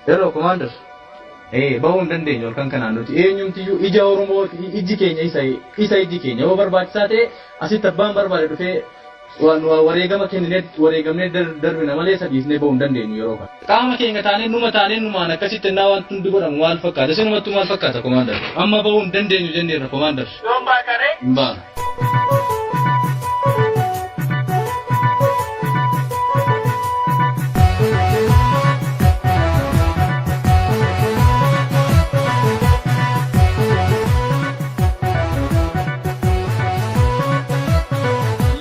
Hello, Commander. Ee, bahuu hin dandeenyu halkan kanaan nuti. Eenyumtiyyuu ija Oromoo, ijji keenya isa iji keenya. Yoo barbaachisaa ta'e asitti abbaan barbaade dhufee waan wareegama kenninee wareegamnee darbina malee isa dhiisnee bahuu hin dandeenyu yeroo kana. Qaama keenya taanee numa taanee numaan akkasitti innaa wanti hundi godhamu maal fakkaata? Isinumattuu maal fakkaata, Commander? Amma bahuu hin dandeenyu jenneerra, Commander. Yoon baataree? Hin baanu.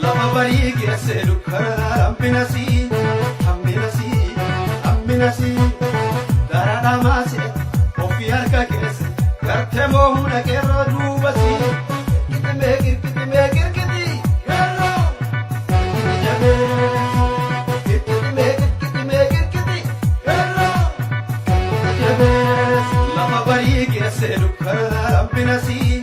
Lafa barii geesse dukkana hamminasii, hamminasii, hamminasii. Dara dhamaase ofii harka keesse gartee moohuna qeerroo duubasii. Kirkitimee kirkitimee kirkiti qeerroo kirkiti jabee. Kirkitimee kirkitimee kirkiti qeerroo kirkiti jabee. Lafa barii geesse dukkana hamminasii.